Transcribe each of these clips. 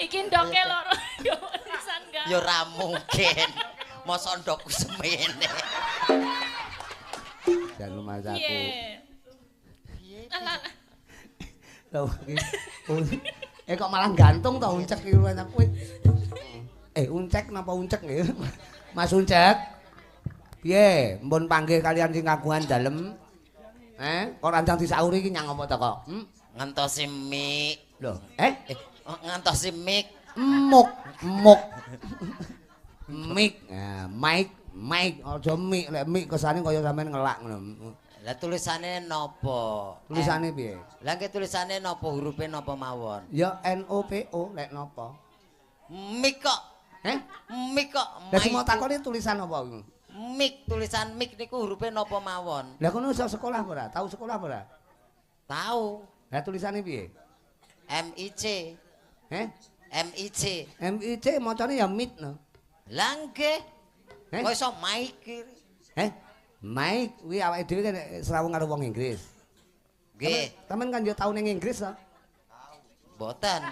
Iki ndoke loro. Yo pisan enggak. Ya ora mungkin. Mosok ndokku semene. Jan lumasaku. Piye? Alah. Lho iki. Eh kok malah gantung to uncek iki kuwi. Eh uncek napa uncek nggih? Mas Uncek. Piye? Mpun panggih kalian sing kagungan dalem. Eh, kok rancang disauri iki nyang apa to kok? Hmm? Ngentosi mik. Lho, eh? Ngentosi mik. Muk, muk. Mik, nah, mic, mic, aja mik, lek mik kesane kaya sampean ngelak ngono. Lah tulisane napa? Tulisane piye? Lah nggih tulisane napa, hurufe napa mawon? Ya N O P O lek napa? Mik kok. Eh? Mik kok. Lah sing mau takoni tulisan apa kuwi? Mik, tulisan mik niku hurufe napa mawon? Lah kono iso sekolah apa ora? Tau sekolah apa ora? Tau. Lah tulisane piye? M I C. Eh? M I C. M I C macane ya mit no. Lah nggih. Eh? Kok iso mic iki? Eh? Mike kuwi awake dhewe kan srawung karo wong Inggris. Nggih. Sampeyan kan yo tau ning Inggris to? Mboten.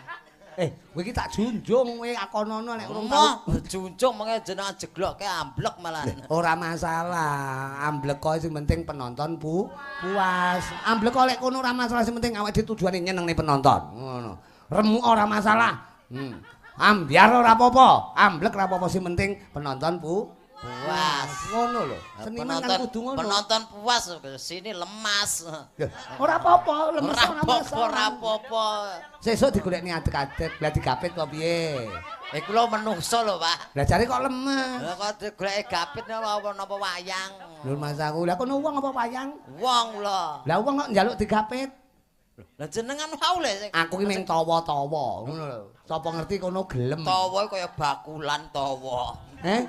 Eh, kowe iki tak junjung kowe akonono nek urung tau. Junjung mengke jenengan jeglokke amblek malah. Ora masalah, amblek kok sing penting penonton puas. Amblek kok lek kono ora masalah, sing penting awake dhewe tujuane nyenengne penonton. Ngono. Remuk ora masalah. Ambyar ora apa-apa, amblek ora apa-apa sing penting penonton puas. Ngono lho. Seniman kan kudu ngono. Penonton puas, sini lemas. Ora apa-apa, lemes ora masalah. Ora apa-apa. Sesuk digolekne adeg-adeg, lah digapit kok piye? Eh kula menungso lho, Pak. Lah jare kok lemes. Lah kok digoleki gapit napa napa wayang. Lho Mas aku, lah kono wong apa wayang? Wong lho. Lah wong kok njaluk digapit? Lah jenengan wau lho sing aku ki mung tawa-tawa ngono lho. Sapa ngerti kono gelem. Tawa kaya bakulan tawa. Eh?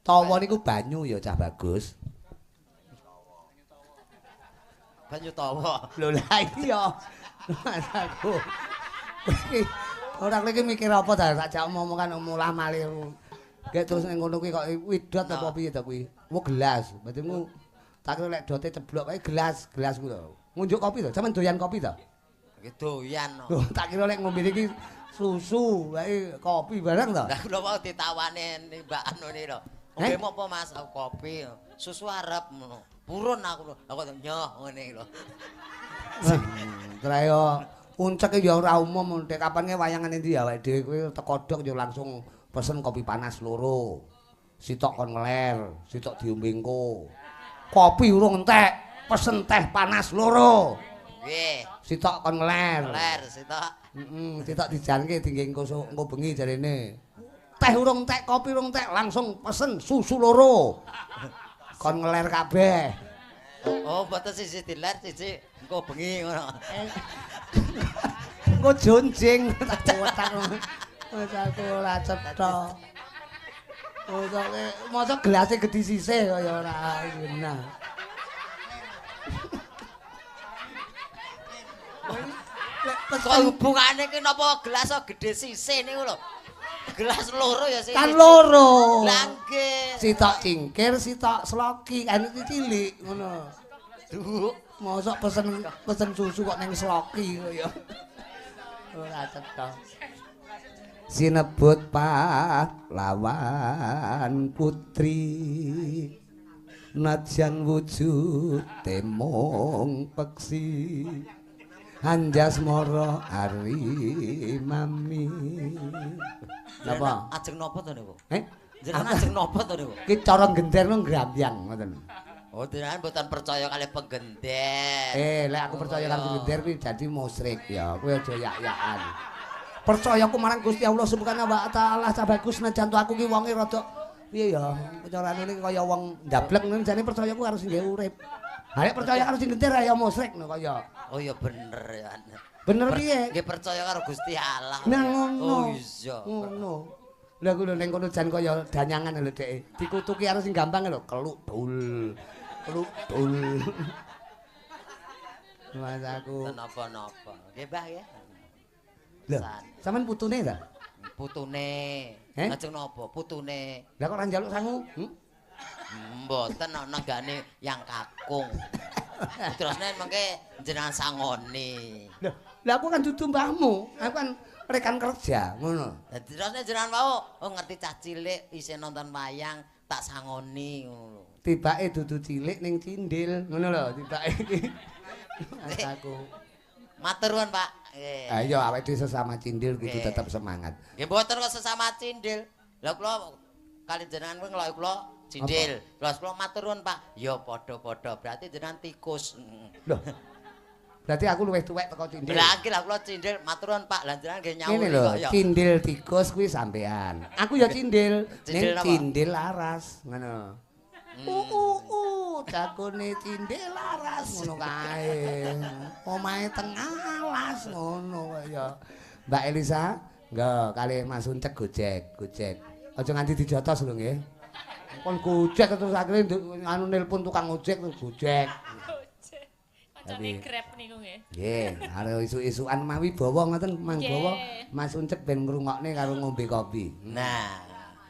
Tawa niku banyu ya cah bagus. Banyu tawa. Lho lah iya. Mas aku. Ora iki mikir apa ta sak jak omongan mulah malih. Gek terus ning ngono kuwi kok widot apa piye ta kuwi? Wo gelas. Berarti tak kira lek dote ceblok kae gelas, gelas ku lho. Ngunjuk kopi to? Sampeyan doyan kopi to? Nggih doyan. Lho tak kira lek ngombe iki susu, wae kopi bareng to? Lah kula wau ditawani Mbak anu niki lho. Ngombe apa Mas? Aku kopi, susu arep ngono. Purun aku lho. Lah kok nyoh ngene iki lho. Trayo uncek ya ora umum, nek kapan ke wayangan endi awake dhewe kuwi tekodok ya langsung pesen kopi panas loro. Sitok kon ngeler, sitok diombe engko. Kopi urung entek, pesen teh panas loro. Nggih. Sitok kon ngeler. Ngeler sitok. Heeh, sitok dijanke dingge engko engko bengi jarene. Teh urung entek, kopi urung entek, langsung pesen susu loro. Kon ngeler kabeh. Oh, mboten siji diler, siji engko bengi ngono. Engko jonjing tak kotak. Wis aku ora cetha. Mosok gelase gedhi sisih kaya ora genah. Kok hubungane ki napa gelas gedhe sisih niku lho. Gelas loro ya sih. Kan loro. Lah nggih. Sitok cingkir, sitok sloki, kan iki cilik ngono. Duh, mosok pesen susu kok ning sloki kaya. Ora cetha. Sinebut pahlawan putri najan wujude mung peksi anjasmara ari mami. Napa? Ajeng napa to niku? Eh? Jenengan ajeng napa to niku? Ki cara gender nu ngrambyang ngoten. Oh, jenengan mboten percaya kalih penggender. Eh, lek aku percaya karo penggender kuwi dadi musyrik ya. Kowe aja yak-yakan. Percaya aku marang Gusti Allah Subhanahu wa taala cah bagus najan to aku ki wonge rada piye ya carane iki kaya wong ndablek ngono jane percaya aku karo sing gawe urip. Ha nek percaya karo sing gender ya musyrik no kaya. Oh ya bener ya. Bener piye? Nggih percaya karo Gusti Allah. Nah ngono. Oh iya. Ngono. Lah ku lho ning kono jan kaya danyangan lho dheke. Dikutuki karo sing gampang lho keluk dul. Keluk dul. Mas aku. Napa-napa. Nggih Mbah ya. Lho, sampean putune ta? Putune. Lajeng napa? Putune. Lah kok ora njaluk sangu? Mboten nenggane yang kakung. Terusne mengke jenengan sangoni. Lho, lah aku kan dudu mbahmu. Aku kan rekan kerja ngono. Lah terusne jenengan wau oh ngerti cah cilik isih nonton wayang tak sangoni ngono. Tibake dudu cilik ning cindil ngono lho tibake iki. Aku. Matur nuwun, Pak. Nggih. Ayo awake dhewe sesama cindil kudu tetep semangat. Nggih mboten kok sesama cindil. Lah kula kali jenengan kuwi ngeloki kula cindil. Terus kula matur nuwun, Pak. Ya padha-padha, berarti jenengan tikus. Loh. Berarti aku luwih tuwek teko cindil. Lah iki lah kula cindil, matur nuwun Pak. Lah jenengan nggih nyauri kok ya. Cindil tikus kuwi sampean. Aku ya cindil, ning cindil laras ngono. Jakone cindil laras ngono kae. Omahe tengah alas ngono kaya. Mbak Elisa, nggo kalih Mas Uncek gojek, gojek. Aja nganti dijotos lho nggih. Kon gojek terus akhire anu nelpon tukang ojek terus gojek. Gojek. Kancane Grab niku nggih. Nggih, karo isuk-isukan mawi bawa ngoten mang bawa Mas Uncek ben ngrungokne karo ngombe kopi. Nah,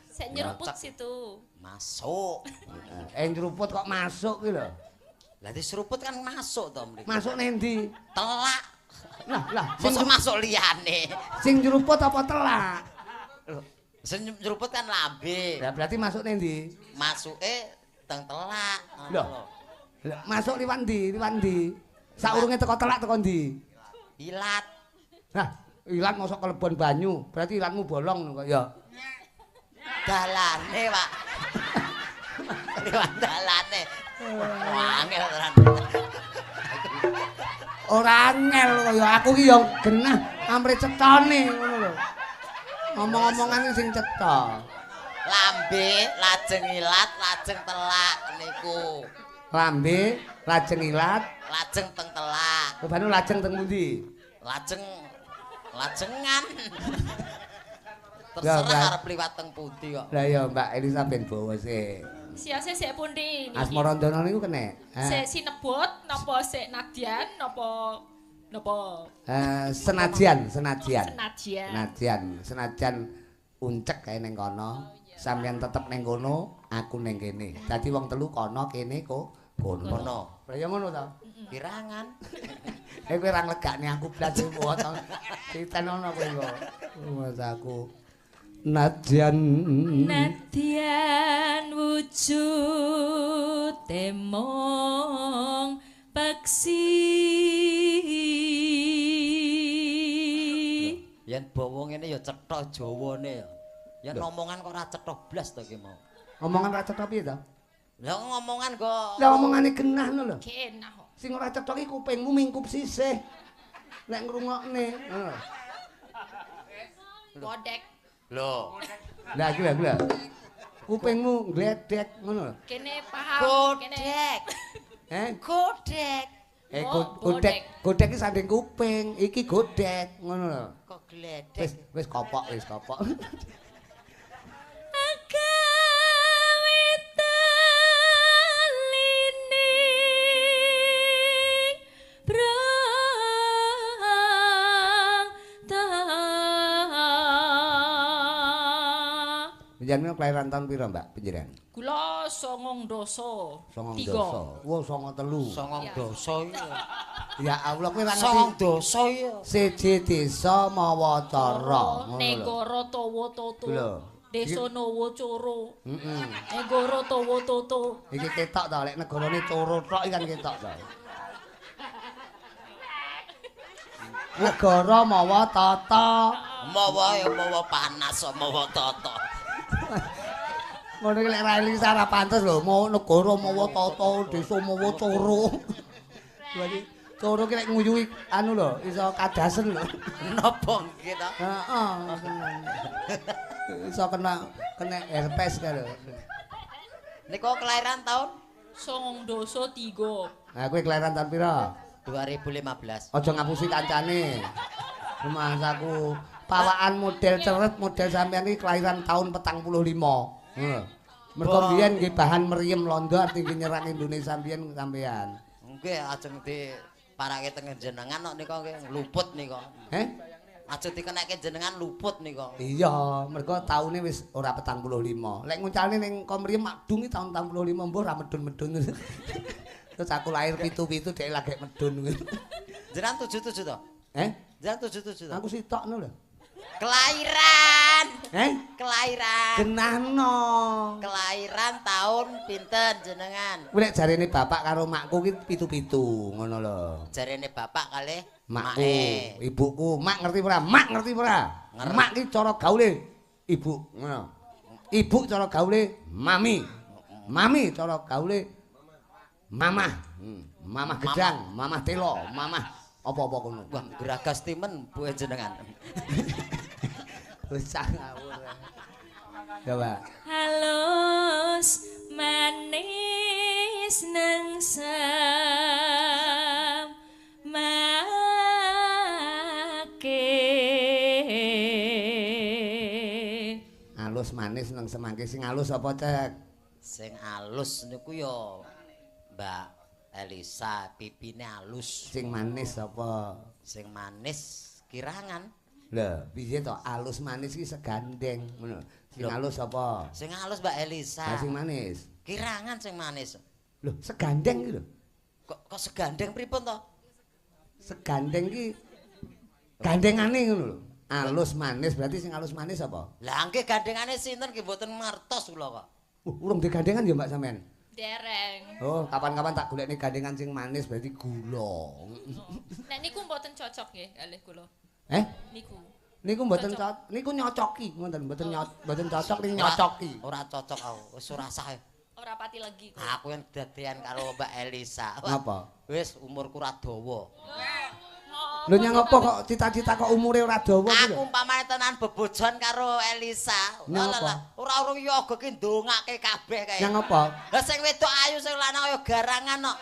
sik nyeruput situ. Masuk. Nyeruput kok masuk kuwi lho. Lah diseruput kan masuk to mriki. Masuk nendi? Telak. Lah, lah sing masuk liyane. Sing nyeruput apa telak? Lho, sing nyeruput kan lambe. Lah berarti masuk nendi? Masuke teng telak. Lho. Masuk liwat ndi? Liwat ndi? Saurunge teko telak teko ndi? Ilat. Nah, ilat mosok kelebon banyu, berarti ilatmu bolong kok ya. Dalane, Pak. Liwat dalane. Angel tenan. Ora angel kaya aku ki ya genah amre cetane ngono lho. Ngomong-omongan sing cetha. Lambe lajeng ilat, lajeng telak niku. Lambe lajeng ilat, lajeng teng telak. Rupane lajeng teng pundi? Lajeng lajengan. Terserah arep liwat teng pundi kok. Lah ya Mbak Elisa ben bawa sik. Siase sik pundi niki? Asmarandana niku kenek. Sik sinebut napa sik nadyan napa napa? Senajan, senajan. Senajan. Senajan, senajan uncek kae ning kono. Sampeyan tetep ning kono, aku ning kene. Dadi wong telu kono kene kok kono. Lah ya ngono to. Kirangan. Kowe ora nglegakne aku blas wae to. Critenono kowe kok. Mas aku. Nadyan nadyan wujud temong peksi. Yen bawa ngene ya cetha Jawane ya. Yen omongan kok ora cetha blas to ki mau. Omongan ora cetha piye to? Lah ngomongan kok. Lah omongane genah lho. Genah kok. Sing ora cetha ki kupingmu mingkup sisih. Nek ngrungokne. Heeh. Kodek. Lho. Lah iki lho, lho. Kupingmu ngledek ngono lho. Kene paham kene. Godhek. Heh, godhek. Godhek, godhek iki sanding kuping, iki godhek ngono lho. Kok gledek. Wis wis kopok, wis kopok. Panjenengan kelahiran tahun pira, Mbak? Panjenengan? Kula 93. 93. Wah, 93. 93 iki. Ya Allah, kowe ora ngerti. 93 iki. Siji desa mawa cara. Negara tawa toto. Desa nawa coro. Heeh. Negara tawa toto. Iki ketok ta lek negarane coro tok iki kan ketok ta. Negara mawa tata. Mawa ya mawa panas mawa tata. Ngono iki lek ra Elisa ora pantes lho, mau negara mawa tata, desa mawa coro. Lha coro ki lek nguyuhi anu lho, iso kadasen lho. Napa nggih ta? Heeh. Iso kena herpes kae lho. Niku kelahiran tahun 1993. Nah, kowe kelahiran tahun pira? 2015. Aja ngapusi kancane. Rumangsaku pawaan model ceret model sampean iki kelahiran tahun 45. Heeh. Mergo biyen nggih bahan mriem londo arti nyerang Indonesia biyen sampean. Nggih ajeng diparake teng jenengan kok nika nggih luput nika. Heh? Ajeng dikenekke jenengan luput nika. Iya, mergo taune wis ora 45. Lek nguncalne ning kom mriem madung iki taun 45 mbuh ora medun-medun. Terus aku lahir pitu-pitu dhek lagi medun kuwi. Jenengan 77 to? Heh? Jenengan 77 to? Aku sitok ngono lho. Kelahiran. Eh? Kelahiran. Genahno. Kelahiran tahun pinten jenengan? Kuwi nek jarene bapak karo makku ki pitu-pitu ngono lho. Jarene bapak kalih makku, ibuku, mak ngerti ora? Mak ngerti ora? Mak ki cara gaule ibu ngono. Ibu cara gaule mami. Mami cara gaule mamah. Mamah gedang, mamah telo, mamah apa-apa kono. Wah, geragas timen buke jenengan. Wis ngawur. Coba. Halus manis nang semangke. Halus manis nang semangke sing halus apa, Cek? Sing halus niku ya Mbak Elisa, pipine halus. Sing manis apa? Sing manis kirangan. Lho, piye to? Alus manis iki segandeng ngono. Sing alus apa? Sing alus Mbak Elisa. Lah sing manis? Kirangan sing manis. Lho, segandeng iki lho. Kok segandeng pripun to? Segandeng iki gandengane ngono lho. Alus manis berarti sing alus manis apa? Lah nggih gandengane sinten nggih mboten ngertos kula kok. Urung digandengan ya Mbak sampean? Dereng. Oh, kapan-kapan tak golekne gandengan sing manis berarti gula. Nek niku mboten cocok nggih kalih kula. Eh? Niku. Niku mboten niku nyocoki, ngoten mboten mboten cocok ning nyocoki. Ora cocok aku, wis ora sah. Ora pati legi kok. Aku yang dadean karo Mbak Elisa. Napa? Wis umurku ora dawa. Lho nyang apa kok cita-cita kok umure ora dawa kuwi lho? Aku umpamane tenan bebojon karo Elisa. Lah ora urung yoga ki ndongake kabeh kae. Nyang apa? Lah sing wedok ayu sing lanang kaya garangan kok.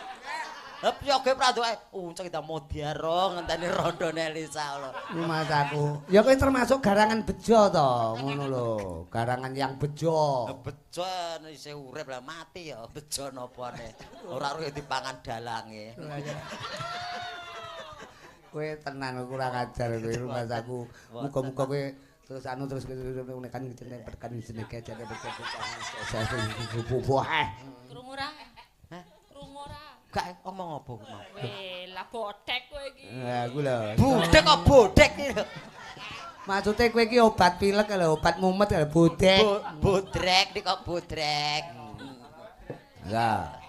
Lah yoga prandoke uncek kita modiaro ngenteni rondone Elisa lho. Mas aku. Ya kowe termasuk garangan bejo to, ngono lho. Garangan yang bejo. Bejo isih urip lah mati ya bejo napane. Ora ro dipangan dalange. Kowe tenan kurang ajar kowe mas aku. Muga-muga kowe terus anu terus nek kan jenenge berkan jenenge jane berkan. Krungu ora? Hah? Krungu ora? Gak omong apa mau. Weh, lah bodek kowe iki. Lah aku lho. Bodek kok bodek iki lho. Maksude kowe iki obat pilek lho, obat mumet lho, bodek. Bodrek iki kok bodrek. Lah.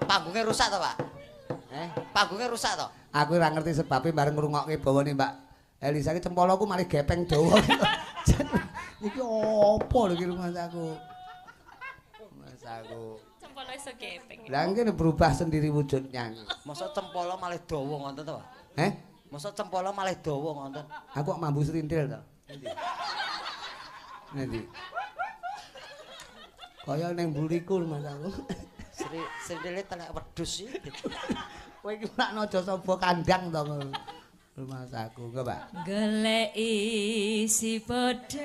Panggungnya rusak to, Pak? Eh, panggungnya rusak to? Aku ora ngerti sebabe bareng ngrungokke bawane Mbak Elisa iki cempoloku malah gepeng dawa. Iki opo lho iki mas aku. Mas aku. Cempolo iso gepeng. Lah ngene berubah sendiri wujudnya. Mosok cempolo malah dawa ngoten to, Pak? Eh? Mosok cempolo malah dawa ngoten. Aku kok mambu srindil to. Endi? Kaya ning mburiku mas aku. Srindile telek wedhus iki. Kowe iki lak aja saba kandang to ngono. Mas aku, nggih, Pak. Goleki si podang.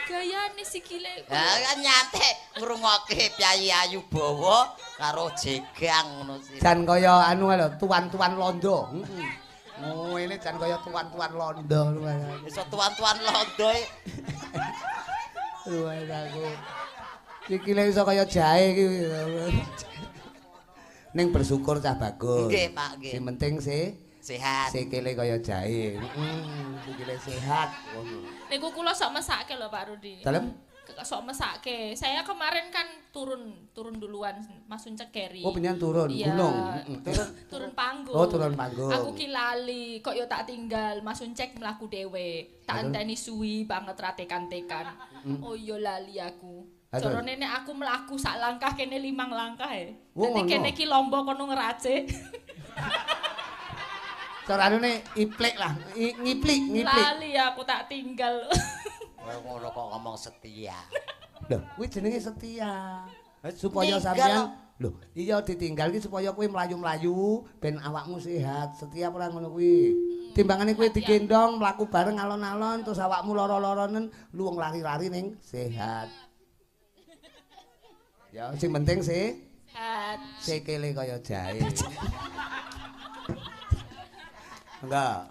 Gayane sikile. Ha kan nyantek ngrungokke Piyayi Ayu Bawa karo Jegang ngono sih. Jan kaya anu lho, tuan-tuan londo. Heeh. Oh, ini jan kaya tuan-tuan londo. Iso tuan-tuan londo. Luwes aku. Sikile iso kaya jahe iki. Ning bersyukur cah bagus. Nggih, Pak, nggih. Sing penting sih sehat. Sikile kaya jahe. Heeh, sikile sehat ngono. Niku kula sok mesake lho Pak Rudi. Dalem? Sok mesake. Saya kemarin kan turun duluan Mas Uncek Geri. Oh, penyen turun iya, gunung. Turun panggung. Oh, turun panggung. Aku ki lali, kok yo tak tinggal Mas Uncek mlaku dhewe. Tak enteni suwi banget ra tekan-tekan. Oh iya lali aku. Carane nek aku mlaku sak langkah kene 5 langkah e. Dadi kene ki lombo kono ngeracik. Carane iplik lah, ngiplik, ngiplik. Lali aku tak tinggal. Ngono kok ngomong setia. Lho, kuwi jenenge setia. Supaya sampeyan lho, iya ditinggal iki supaya kowe mlayu-mlayu ben awakmu sehat. Setia ora ngono kuwi. Timbangane kowe digendong mlaku bareng alon-alon terus awakmu lara-laranen lu wong lari-lari ning sehat. Ya, sing penting sih sehat. Sikile kaya jahe. Enggak.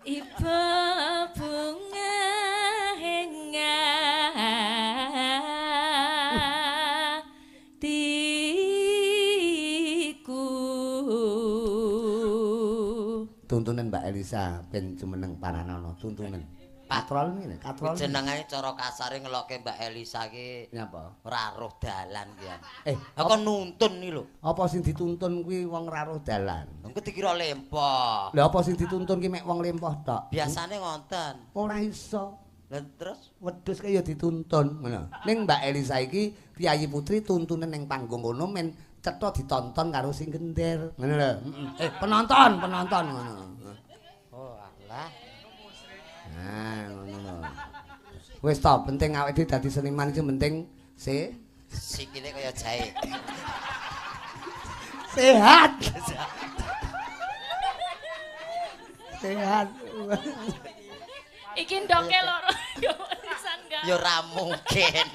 Ibu bunga hatiku. Tuntunan Mbak Elisa ben jumeneng paranana tuntunan. Katrol ngene, katrol. Jenengane cara kasare ngelokke Mbak Elisa ki nyapa? Ora roh dalan ki. Aku nuntun iki lho. Apa sing dituntun kuwi wong ora roh dalan? Engko dikira lempoh. Lha apa sing dituntun ki mek wong lempoh tok? Biasane ngonten. Ora iso. Lah terus wedhus ki ya dituntun ngono. Ning Mbak Elisa iki piyayi putri tuntunen ning panggung kono men cetha ditonton karo sing gender. Ngono lho. Penonton, penonton ngono. Oh, alah. Nah, ngono. Wis to, penting awake dhewe dadi seniman iki penting sikile kaya jahe. Sehat. Sehat. Iki ndoke loro yo pisan enggak. Ya ora mungkin.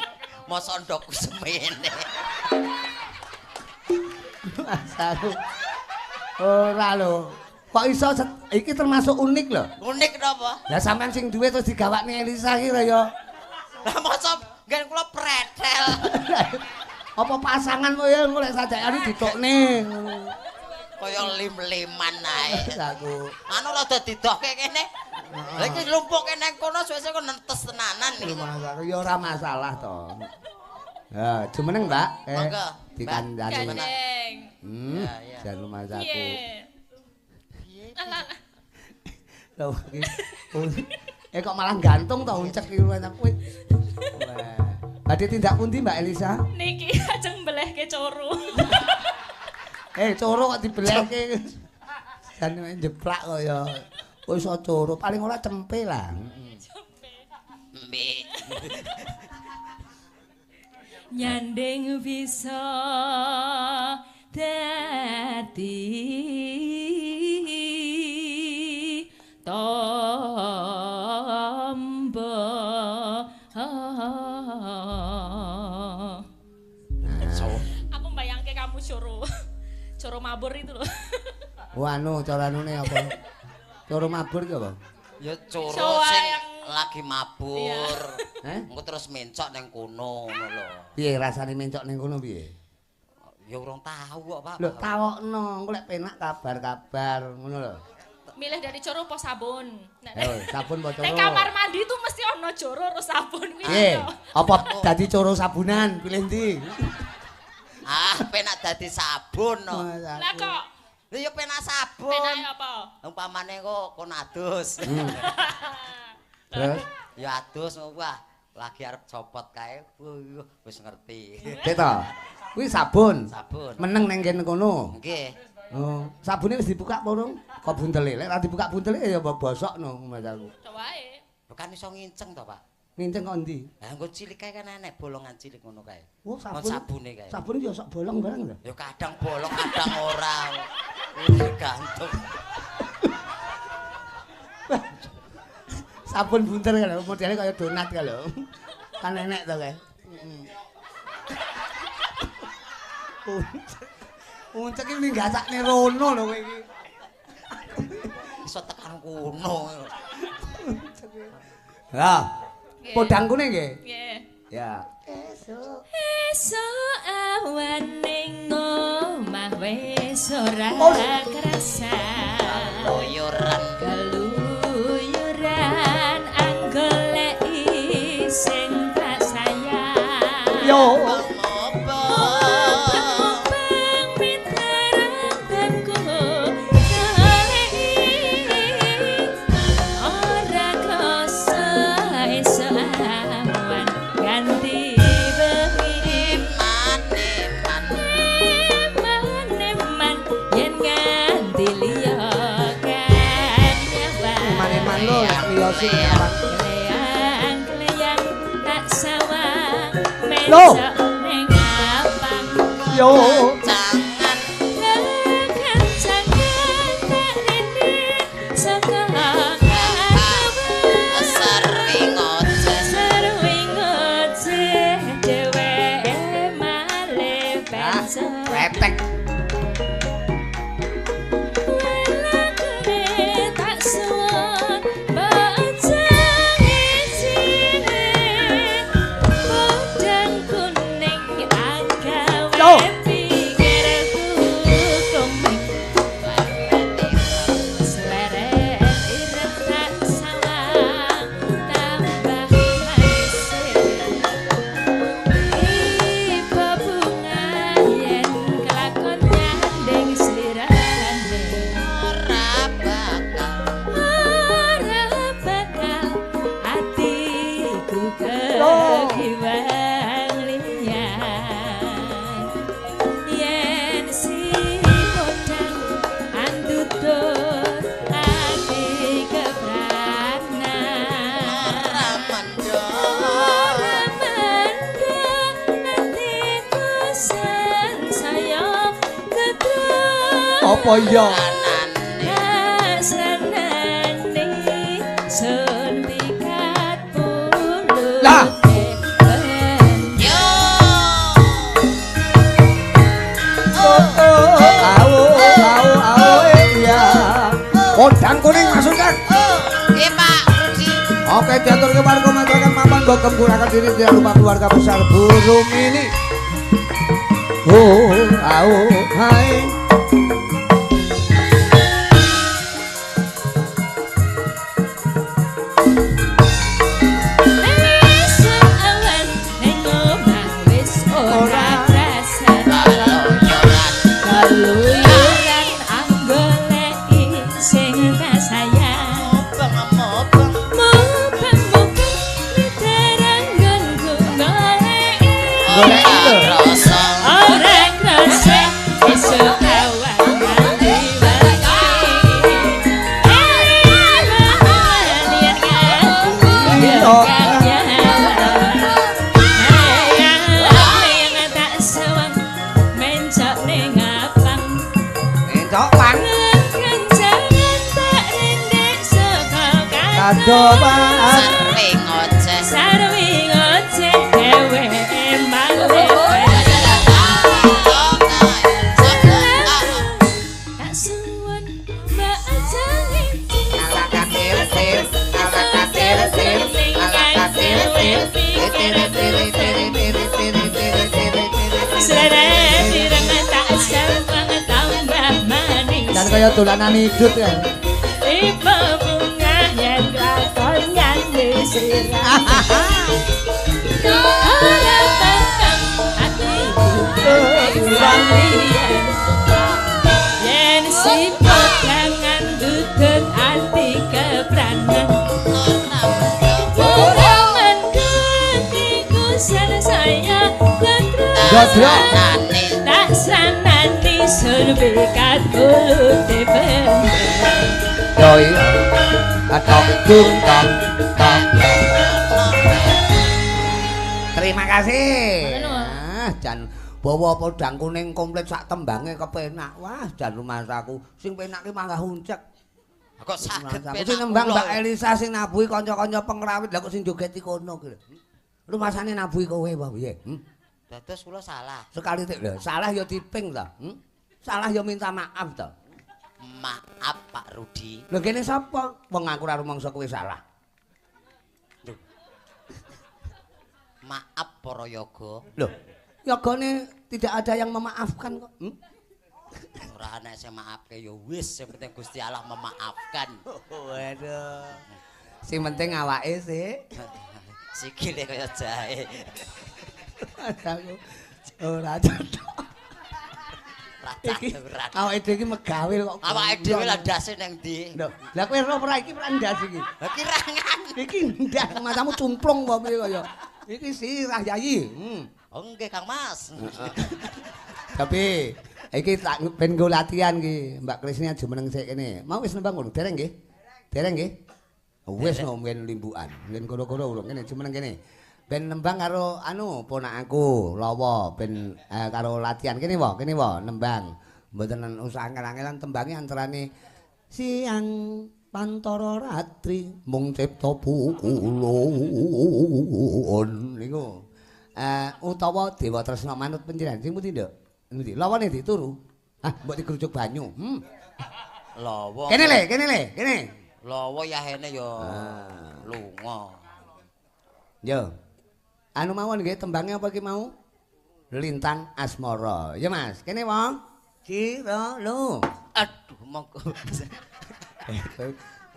Mosok ndokku semene. Masaku. Ora lho. Kok iso iki termasuk unik lho. Unik napa? Lah sampean sing duwe terus digawakne Elisa iki lho ya. Lah mosok nggen kula pretel. Apa pasangan kok ya engko lek sajakane ditokne. Kaya lim-liman ae. Aku. Anu rada didohke kene. Lah iki lumpuke nang kono suwe-suwe kok nentes tenanan iki. Ya ora masalah to. Ya, jumeneng, Mbak. Monggo. Dikandani. Ya, jan lumasaku. Lho iki. Kok malah gantung to uncek iki kowe. Badhe tindak pundi Mbak Elisa? Niki ajeng mbelehke coro. Coro kok dibelehke. Jan njeplak kaya kok iso coro, paling ora cempe lah. Cempe. Mbek. Nyanding bisa dadi tombo. Aku mbayangke kamu coro. Coro mabur itu loh. Wah, anu cara anune apa? Coro mabur ki apa? Ya coro sing lagi mabur. Heh? Engko terus mencok ning kono ngono lho. Piye rasane mencok ning kono piye? Ya urung tahu kok, Pak. Lho tawokno, engko lek penak kabar-kabar ngono lho. Milih dari coro apa sabun? Sabun apa coro? Nek kamar mandi itu mesti ana coro karo sabun kuwi. Piye? Apa dadi coro sabunan? Pilih ndi? Ah, penak dadi sabun no. Lah kok? Lha ya penak sabun. Penake apa? Umpamane kok kono adus. Terus? Ya adus wah, lagi arep copot kae wis ngerti. Piye to? Kuwi sabun. Sabun. Meneng nang kene kono. Nggih. Oh, sabune wis dibuka apa urung? Kok buntele? Lek ora dibuka buntele ya bosok no masaku. Wae. Bukan iso nginceng to, Pak? Nginceng kok endi? Lah engko cilik kae kan enek bolongan cilik ngono kae. Oh, sabun. Sabune kae. Sabune ya sok bolong bareng lho. Ya kadang bolong, kadang ora. Tergantung. Sabun bunter kan modele kaya donat kae lho. Kan enek to kae. Uncek iki nggasakne rono lho kowe iki. Iso tekan kono. Lah, podang kuning nggih? Nggih. Ya. Esuk esuk awan ning omah wis ora kerasa. Keluyuran keluyuran anggoleki sing tak sayang. Yo. Kleyang-kleyang tak sawang mencok ning apang. Yo. Jangan kekancangan tak rene saka sering ngoceh sering ngoceh dheweke male pencok. Kretek. Apa iya? Sanane sun pikat pulut. Lah. Yo. Oh, au au au iya. Podang kuning masuk kan? Nggih Pak Rudi. Oke, diatur ke warga masyarakat mapan bogem kurangkan diri tidak lupa keluarga besar burung ini. Oh, au, hai. Esuk awan ning omah wis ora krasa. Keluyuran anggoleki sing tak sayang. Mobeng-mobeng. Mubeng-mubeng diteranggonku goleki. Goleki lho. Rasa. Ora krasa esuk awan nganti wengi. Mencok pang. Kadopan. Sering ngoceh. Sarwi ngoceh dheweke malih. Tak suwun mbak aja Dan kaya dolanan idut ya. Tipe bunga yen lakon nganti sirah. Ora peteng atiku yen sipot kangen dudut ati kepranan. Uraman ketiku saya Godrok. Tak sanani sun pikat kulute bendeng. Yo iya. Tok dung tok tok. Terima kasih. Ah, jan bawa podang kuning komplit sak tembange kepenak. Wah, jan rumasaku sing penak ki manggah uncek. Kok saged penak. Sing nembang Mbak Elisa sing nabuhi kanca-kanca pengrawit lha kok sing joget kono ki lho. Rumasane nabuhi kowe apa piye? Dados kula salah. Sekali tik lho, salah ya diping to. Salah ya minta maaf to. Maaf Pak Rudi. Lho kene sapa? Wong aku ora rumangsa kowe salah. Lho. Maaf para yoga. Lho, yogane tidak ada yang memaafkan kok. Ora ana sing maafke ya wis, sing penting Gusti Allah memaafkan. Waduh. Sing penting awake sih. Sikile kaya jahe. Aku ora cocok. Iki awake dhewe iki megawe kok. Awake dhewe lah ndase nang ndi? Lho, lah kowe ero ora iki ora ndas iki. Lah kirangan. Iki ndas matamu cumplung apa piye kaya. Iki sirah Yayi. Oh nggih Kang Mas. Tapi iki tak ben nggo latihan iki. Mbak Krisni aja meneng sik kene. Mau wis nembang ngono, dereng nggih? Dereng nggih? Wis no mben limbukan. Mben koro-koro urung kene aja meneng kene. Ben nembang karo anu ponakanku Lawa ben karo latihan kene wae, kene wae nembang. Mboten usah angel-angelan tembange antarane siang pantara ratri mung cipta pukulun niku. Utawa Dewa Tresna manut panjenengan sing pundi, Nduk? Endi? Lawane dituru. Ah, mbok digrujuk banyu. Lawa. Kene le, kene le, kene. Lawa yahene ya lunga. Yo. Anu mawon nggih tembange apa iki mau? Lintang Asmara. Ya Mas, kene wong. Ciro lu. Aduh, monggo.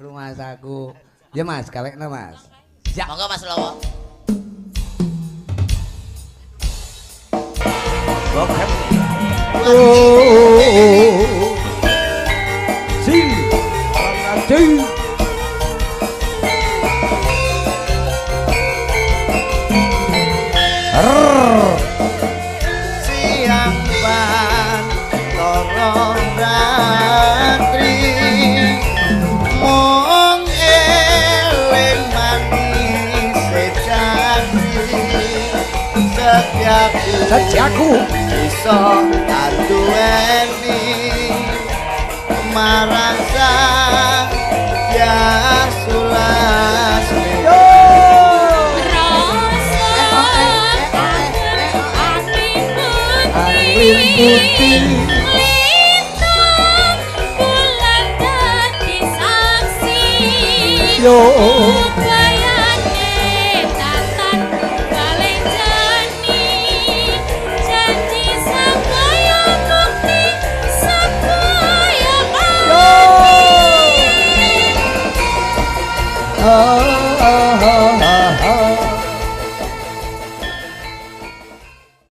Rumasaku. Ya Mas, gawekno Mas. Ya. Monggo Mas Lawa. Bokep. Oh. Si. Si. Siang pantara ratri mung eling manis janji setiaku setiaku iso anduweni Marang sang ya Sulastri. Rasa Angin putih. Lintang bulan dadi saksi. Yo.